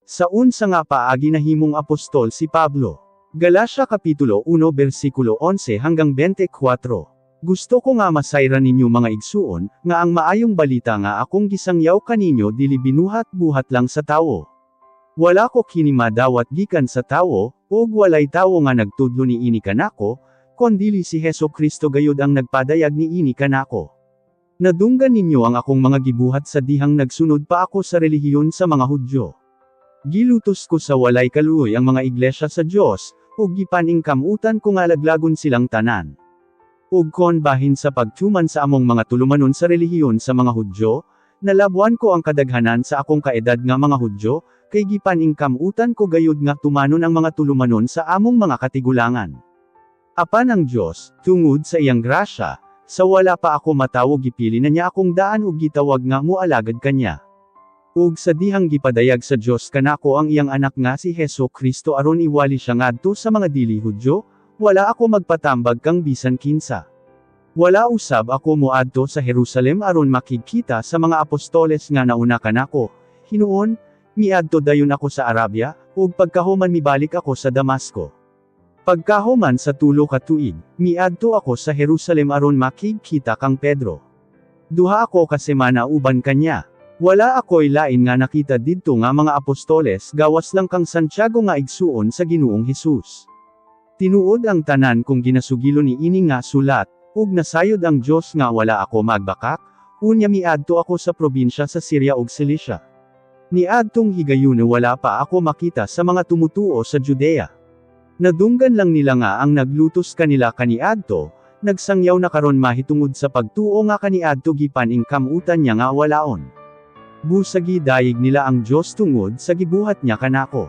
Sa unsa nga paagi nahimong apostol si Pablo? Galacia Kapitulo 1 versikulo 11 hanggang 24. Gusto ko nga masayran ninyo, mga igsuon, nga ang maayong balita nga akong gisangyaw kaninyo dili binuhat-buhat lang sa tawo. Wala ko kini madawat gikan sa tawo, ug walay tawo nga nagtudlo niini kanako, kondili si Heso Kristo gayud ang nagpadayag niini kanako. Nadunggan ninyo ang akong mga gibuhat sa dihang nagsunod pa ako sa relihiyon sa mga Hudyo. Gilutos ko sa walay kaluoy ang mga iglesia sa Dios, ug gipaningkamutan ko nga laglagon silang tanan. Ug kon bahin sa pagtuman sa among mga tulumanon sa relihiyon sa mga Hudyo, nalabwan ko ang kadaghanan sa akong kaedad nga mga Hudyo, kay gipaningkamutan ko gayud nga tumanon ang mga tulumanon sa among mga katigulangan. Apan ang Dios, tungod sa iyang grasya, sa wala pa ako matawo gipili na niya akong daan ug gitawag nga moalagad kanya. Ug sa dihang gipadayag sa Dios kanako ang iyang anak nga si Heso Kristo aron iwali siya ngadto sa mga dili Hudyo, wala ako magpatambag kang bisan kinsa. Wala usab ako moadto sa Jerusalem aron makigkita sa mga apostoles nga nauna kanako. Hinuon, miadto dayon ako sa Arabia, ug pagkahuman mibalik ako sa Damasco. Pagkahuman sa 3 ka tuig, miadto ako sa Jerusalem aron makigkita kang Pedro. 2 ako ka semana uban kanya. Wala ako'y lain nga nakita didto nga mga apostoles gawas lang kang Santiago nga igsuon sa Ginoong Hesus. Tinuod ang tanan kong ginasugilo niini nga sulat, ug nasayod ang Dios nga wala ako magbakak. Unya miadto ako sa probinsya sa Syria ug Cilicia. Niadtong higayuna wala pa ako makita sa mga tumutuo sa Judea. Nadunggan lang nila nga ang naglutos kanila kaniadto, nagsangyaw na karon mahitungod sa pagtuo nga kaniadto gipaningkamutan niya nga walaon. Busagi dayeg nila ang Dios tungod sa gibuhat niya kanako.